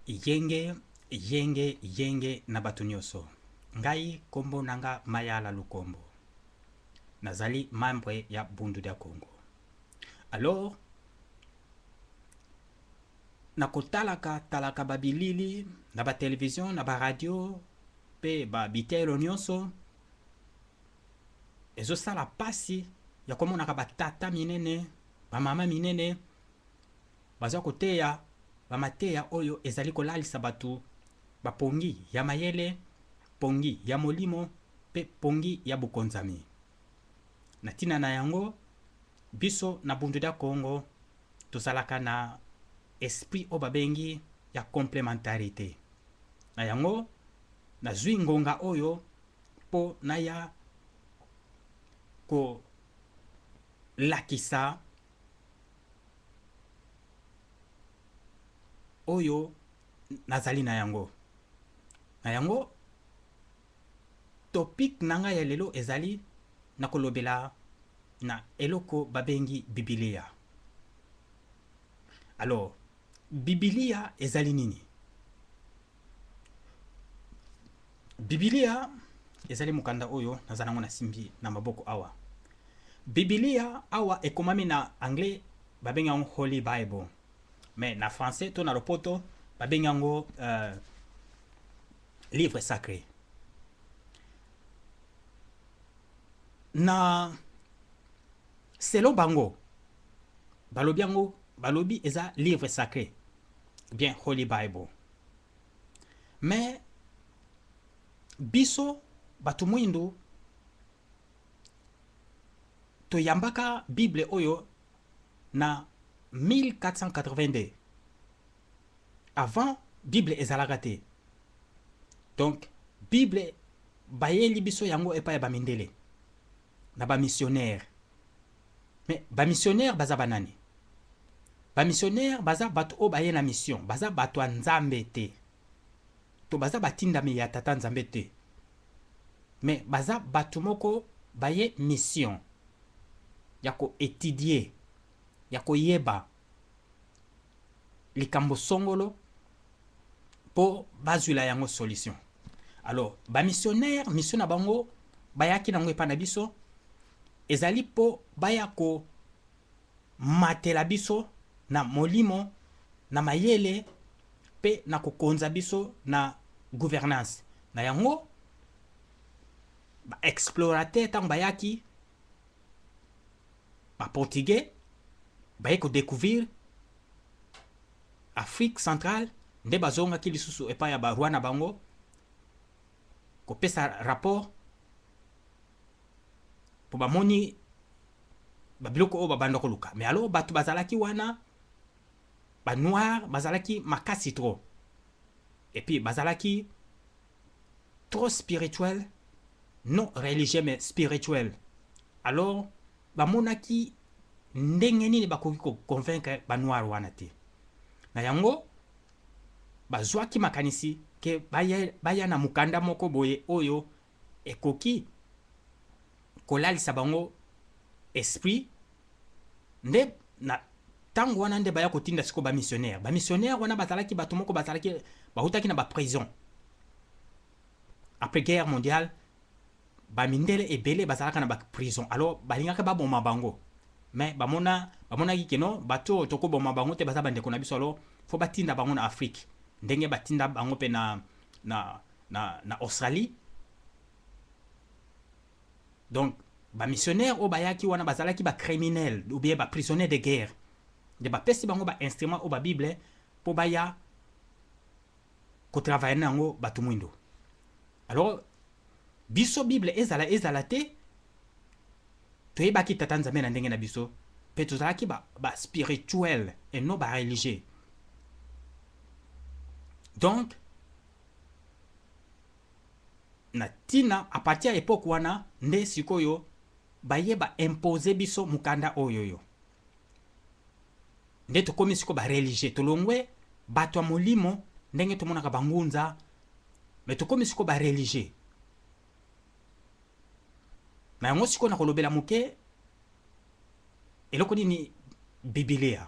Yenge, yenge, yenge na bato nioso. Ngai kombo na nga Mayala Lukombo. Nazali membre ya Bundu dia Kongo. Alors, na kotalaka talaka ba bilili na ba television, na ba radio pe ba biteyelo nionso, ezosala pasi ya komonaka ba tata minene, ba mama minene Baza koteya ba mateya oyo ezali kolalisa bato ba pongi ya mayele, pongi ya molimo mpe pongi ya bokonzami. Na tina na yango, biso na Bundu dia Kongo tozalaka na esprit oyo babengi ya complementarite. Na yango, nazui ngonga oyo mpo naya kolakisa oyo nazali na yango. Na yango, topic na ngai ya lelo ezali na kolobela na eloko babengi Bibilia. Alors, Bibilia ezali nini? Bibilia ezali mokanda oyo naza nango nasimbi na maboko awa. Bibilia awa ekomami na anglais babengi yango Holy Bible. Mais na français to na lopoto babengi yango livre sacré. Na selon bango balobi yango balobi eza livre sacré bien Holy Bible. Mais biso bato mwindu toyambaka Bible oyo na 1482. Avant Bible ezalaka te. Donc Bible bayeli biso yango epai ya bamindele na ba missionnaire. Mais ba missionnaire baza banani? Ba missionnaire baza bato oyo baye na mission, baza bato ya Nzambe te. To baza batindami ya Tata Nzambe te. Mais baza bato moko baye mission ya ko etudier, ya koyeba likambo songolo po bazwila yango solution. Alors ba missionnaire mission na bango bayaki nango epai na biso ezali po baya ko matela biso na molimo, na mayele pe na kokonza biso na gouvernance. Na yango ba explorateurs tango bayaki, ba portugais baye ko decouvrir Afrique centrale, nde bazongaki lisusu epai ya ba roi na bango kopesa rapport po bamoni ba biloko oyo babanda koluka. Mais alors bato bazalaki wana ba noir bazalaki makasi trop et puis bazalaki trop spirituel, non religieux mais spirituel. Alors bamonaki ndenge nini bakoki ko convaincre ba noir wana te. Na yango bazwaki makanisi ke baya na mokanda moko boye oyo ekoki kolalisa bango esprit. Nde na tango wana nde baya kotinda sikoyo ba missionnaire. Ba missionnaire wana bazalaki bato moko bazalaki bautaki na ba prison après guerre mondiale. Ba mindele ebele bazalaka na ba prison, alors balingaka baboma bango, mais bamonaki ke non, bato oyo tokoboma bango te, baza bandeko na biso, alors faut batinda bango na Afrique, ndenge batinda bango pe na Australie. Donc ba missionnaire oyo bayaki wana bazalaki ba criminels ou bien ba prisonniers de guerre, nde bapesi bango ba instruments oyo ba Bible po baya ko travailler na yango bato mwindo. Alors biso Bible ezala ezala te, toyebaki Tata Nzambe na ndenge na biso, pe tozalaki ba spirituel et non ba religieux. Donc na tina à partir ya époque wana nde sikoyo baye ba imposer biso mokanda oyo yo. Nde tokomi sikoyo ba religieux, tolongwe bato ya molimo ndenge tomonaka bangunza, mais tokomi sikoyo ba religieux. Na yango sikoyo nakolobela moke eloko nini Bibilia.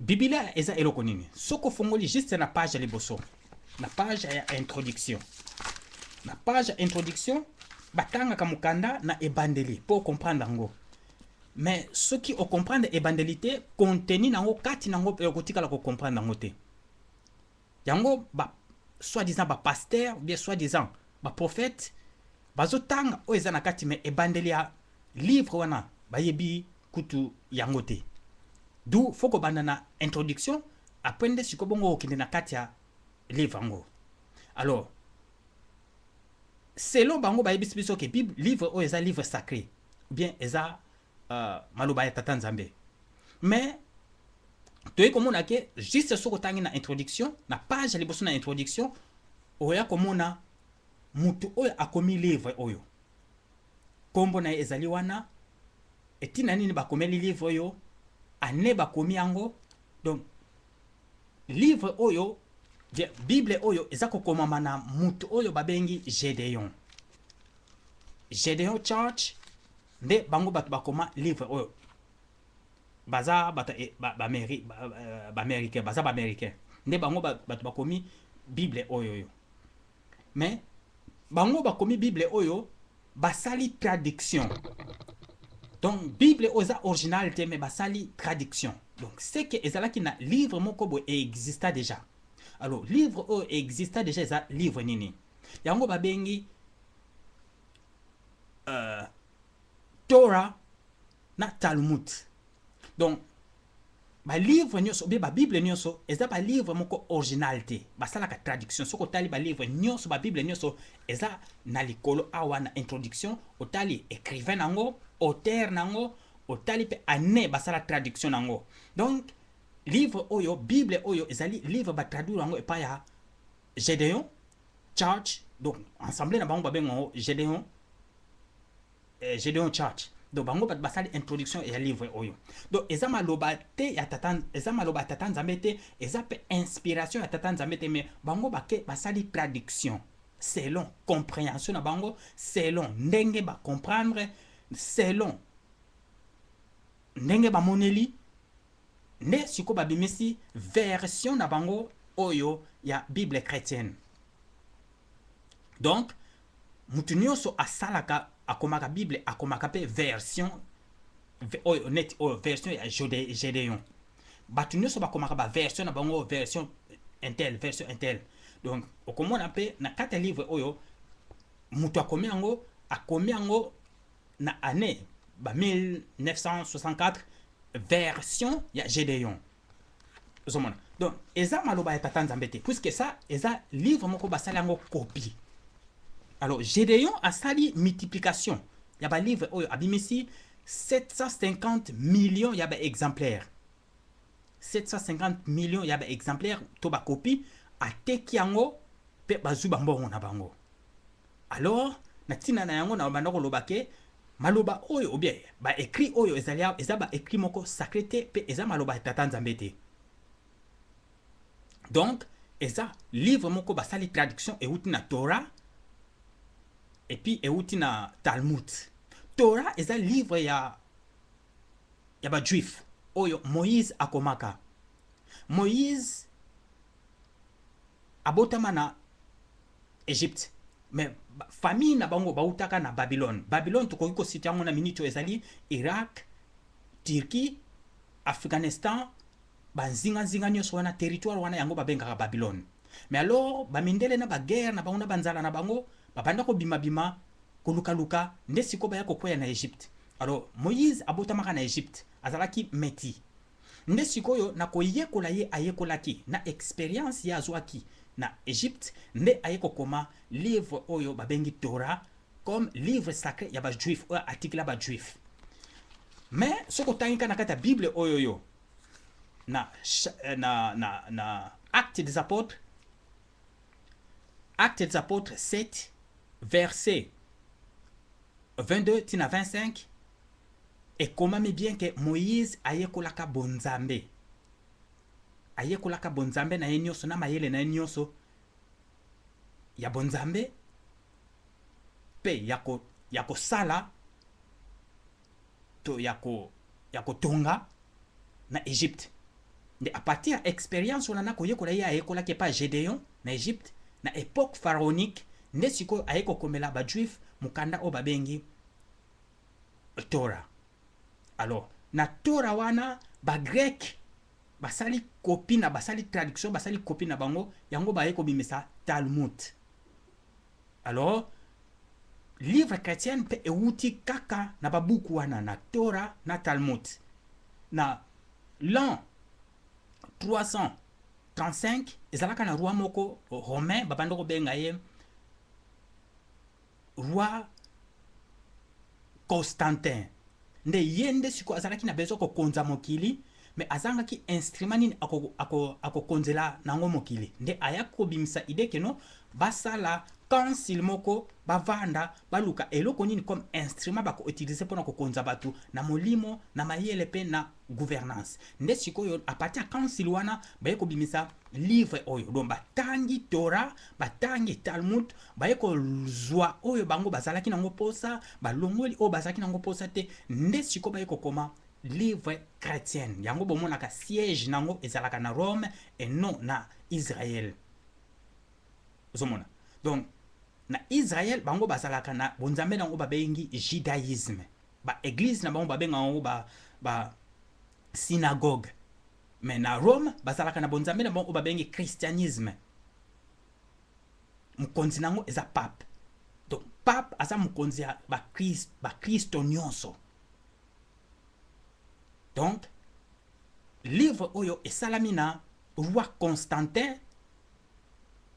Biblia eza eloko nini? Soki ofongoli juste na page ya liboso, na page ya introduction, na page ya introduction batangaka mokanda na ebandeli mpo ocomprendre yango. Mais soki ocomprendre ebandeli te, contenu nango, kati nango, okotikala kocomprendre yango te. Yango ba soi-disant bapasteur ou bien soi-disant baprophète bazotanga oyo eza na kati, mais ebandeli ya livre wana bayebi kutu yango te. Du faut kobanda na introduction, après nde sikoyo bongo okende na kati ya livre yango. Alors, selon bango, bayebisi biso ke Bible, livre oyo eza livre sacré ou bien eza maloba ya Tata Nzambe. Mais toyei komona ke juste soki otangi na introduction, na page ya liboso na introduction, oya komona mutu oyo akomi livre oyo, nkombo na ye ezali wana, etina nini bakomeli livre oyo, ane bakomi yango. Donc livre oyo, Bible oyo, eza kokomama na mutu oyo babengi Gédéon, Gédéon Church. Nde bango bato bakoma livre oyo. Baza bato baaméricain, baza baaméricain nde bango bato bakomi Bible oyo. Mais bango bakomi Bible oyo, basali traduction. Donc Bible oyo eza original te, mais basali traduction. Donc c'est que ezalaki na livre moko boye exista déjà. Alors, livre oyo exista déjà eza livre nini? Yango babengi Torah na Talmud. Donc balivre nyonso obe babible nyonso eza balivre moko original te, basalaka traduction. Soki otali balivre nyonso, babible nyonso eza na likolo awa na introduction, otali écrivain nango, auteur nango, otali mpe année basala traduction nango. Donc livre oyo, Bible oyo, ezali livre batraduire yango epai ya Gédéon Church. Donc assemblée na bango babenga yango Gédéon, Gédéon Church. Donc bango bato basali introduction ya livre oyo. Donc eza maloba te ya Tata, eza maloba ya Tata Nzambe te, eza mpe inspiration ya Tata Nzambe te, mais bango bake basali traduction selon compréhension na bango, selon ndenge bacomprendre, selon ndenge bamoneli. Nde sikoyo babimisi version na bango oyo ya Bible chrétienne. Donc mutu nyonso asalaka, akomaka Bible, akomaka mpe version oyo neti oyo version ya Gédéon. Bato nyonso bakomaka baversion na bango, version intel, version intel. Donc okomona mpe na kati ya livre oyo, moto akomi yango, akomi yango na année ba 1964, version ya Gédéon. Ozomona, donc eza maloba ya Tata Nzambe te, puisque ça eza livre moko basali yango copie. Alors Gédéon asali multiplication ya balivre oyo, abimisi 750 millions ya baexemplaire, 750 millions ya baexemplaire to bacopie. Ateki yango mpe bazwi bambongo na bango. Alors na ntina na yango na banda koloba ke maloba oyo ou bien baécrit oyo ezali, eza baécrit moko sacré te, mpe eza maloba ya Tata Nzambe te. Donc eza livre moko basali traduction, euti na Torah et puis euti na Talmud. Torah eza livre ya bajuif oyo Moïse akomaka. Moïse abotama na Égypte, mais famille na bango bautaka na Babylone. Babylone, tokoki kosite yango na miniti oyo, ezali Irak, Turquie, Afghanistan, banzinganzinga nyonso wana, territoire wana, yango babengaka Babylone. Mais alors bamindele na baguerre na bango na banzala na bango, babanda kobimabima, kolukaluka, nde sikoyo baya kokwea na Égypte. Alors Moïse abotamaka na Égypte, azalaki métis. Nde sikoyo na koyekola ye ayekolaki na expérience ye azwaki na Égypte, nde aye kokoma livre oyo babengi Torah comme livre sacré ya bajuif oyo atikela bajuif. Mais soki otangi kaka na kati ya Bible oyo yo na Acte des Apôtres, Acte des Apôtres 7 verset 22 tina 25, ekomami bien ke Moïse ayekolaka bonzambe, ayekolaka bonzambe na ye nyonso na mayele na ye nyonso ya bonzambe mpe ya kosala to ya kotonga na Égypte. Nde à partir ya experience wana na koyekola ye ayekolaki epai ya Gedeon na Egypte na epoque pharaonique, nde sikoyo aye kokomela ba juif mokanda oyo babengi Torah. Alors na Torah wana ba grec basali copie na basali traduction, basali copie na bango yango, baye kobimisa Talmud. Alors livre chrétienne mpe ewuti kaka na babuku wana, na Torah na Talmud. Na l'an 335 ezalaka na roi moko romain, babanda kobenga ye roi Constantin. Nde ye nde sikoyo azalaki na besoin kokonza mokili, mais azangaki instrument nini akokonzela ako nango mokili. Nde aya kobimisa idée que non, basala council moko, bavanda, baluka eloko nini comme instrument bakoutiliser mpona kokonza bato na molimo, na mayele mpe na gouvernance. Nde sikoyo à partir ya council wana baye kobimisa livre oyo. Donc batangi Torah, batangi Talmud, baye kozwa oyo bango bazalaki nango posa, balongoli oyo bazalaki nango posa te. Nde sikoyo baye kokoma livre chrétienne. Yango bomonaka siège nango ezalaka na Rome et non na Israël. Ozomona, donc na Israël bango bazalaka na bonzambe nango babengi judaïsme, baéglise na bango babengaka yango ba synagogue. Mais na Rome bazalaka na bonzambe na bango oyo babengi christianisme, mokonzi nango eza pape. Donc pape aza mokonzi ya bakristo nyonso. Donc livre oyo esalami na roi Constantin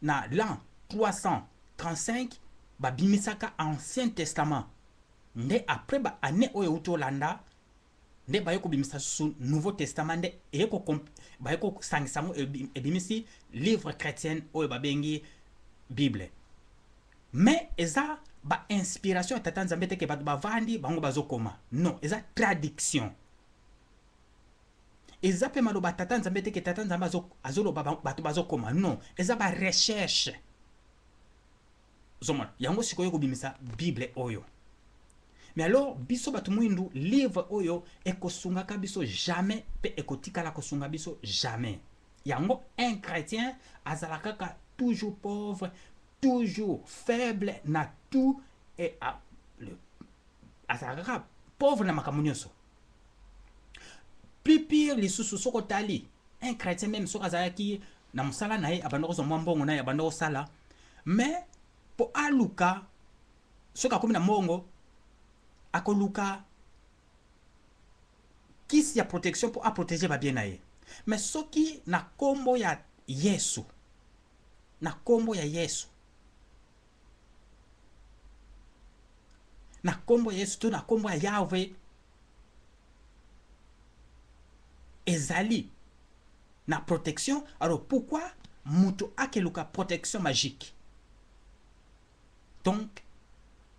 na l'an 335, babimisaka Ancien Testament. Nde après baannée oyo euti olanda nde baye kobimisa susu Nouveau Testament. Nde eye baye kosangisa yango, ebimisi livre chrétienne oyo babengi Bible. Mais eza bainspiration ya Tata Nzambe te que bato bavandi bango bazokoma. Non, eza traduction. Eza mpe maloba Tata Nzambe te que Tata Nzambe azoloba, bato bazokoma. Non, eza barecherche. Ozomona yango sikoyo kobimisa Bible oyo. Mais alors biso bato mwindu, livre oyo ekosungaka biso jamais mpe ekotikala kosunga biso jamais. Yango un chrétien azala kaka toujours pauvre, toujours faible na tout et azala kaka pauvre na makambo nyonso. Plus pire lisusu, soki otali un chrétien, même soki azalaki na mosala na ye, abanda kozwa mwa mbongo na ye, abanda kosala, mais mpo aluka, soki akomi na mbongo, akoluka kisi ya protection mpo aprotéger babiens na ye. Mais soki na nkombo ya Yesu, na nkombo ya Yesu, na nkombo ya Yesu to na nkombo ya Yahwe ezali na protection, alors pourquoi moto akeluka protection magique? Donc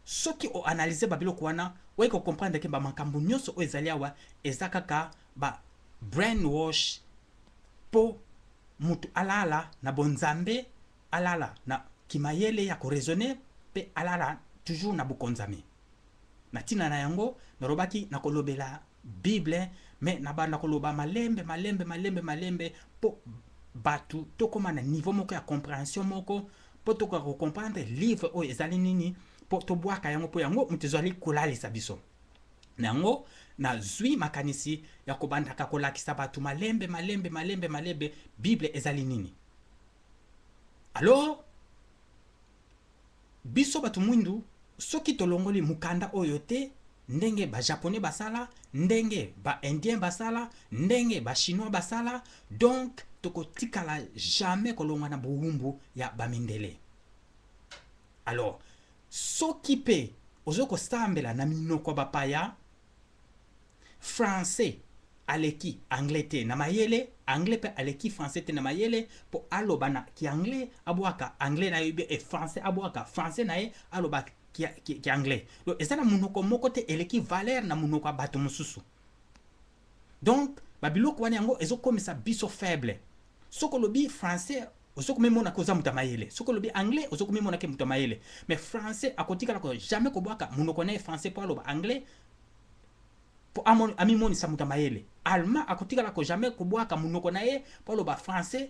soki oanalyser babiloko wana, oyi kocomprendre que bamakambo nyonso oyo ezali awa eza kaka ba brainwash mpo moto alala na bonzambe, alala na kimayele ya koraisonner mpe alala toujours na bokonzami. Na ntina na yango nalobaki nakolobela Bible, mais nabanda koloba malembe malembe malembe malembe mpo bato tokóma na niveau moko ya compréhension moko, mpo tokoka kocomprendre livre oyo ezali nini, mpo tobwaka yango, mpo yango moto ezali kolalisa biso. Na yango nazwi makanisi ya kobandaka kolakisa bato malembe malembe malembe malembe Bible ezali nini. Alors biso bato mwindu, soki tolongoli mokanda oyo te, ndenge bajaponais basala, ndenge baindien basala, ndenge bachinois basala, donc tokotikala jamais kolongwa na bowumbu ya bamindele. Alors soki mpe ozo kosambela na minoko ya bapaya, français aleki anglais te na mayele, anglais mpe aleki français te na mayele, mpo aloba na kianglais, abwaka anglais na ye, e français abwaka français na ye, aloba kianglais. Donc eza na monoko moko te eleki valeur na monoko ya bato mosusu. Donc babiloko wana yango ezokomisa biso faible. Soki olobi français, ozokomimonaka oza moto ya mayele. Soki olobi anglais, ozokomimonaka moto ya mayele. Mais français akotikala ko jamais kobwaka monoko na ye français mpo aloba anglais. Mpo amimonisa moto ya mayele. Allemand akotikala ko jamais kobwaka monoko na ye mpo aloba français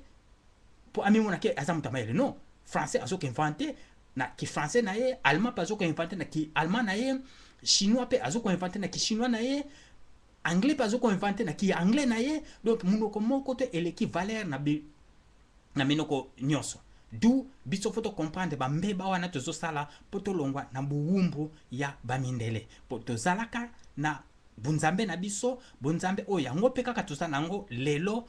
mpo amimona ke aza moto ya mayele. Non, français azokoinventer na kifrançais na ye, allemand mpe azokoinventer na ki allemand na ye, chinois mpe azokoinventer na kichinois na ye, anglais mpe azokoinventer na ki anglais na ye. Donc monoko moko te eleki valeur na minoko nyonso. Du biso faut tocomprendre bambeba wana tozosala mpo tolongwa na buwumbu ya bamindele, mpo tozalaka na bunzambe na biso, bonzambe oyo yango mpe kaka toza nango lelo.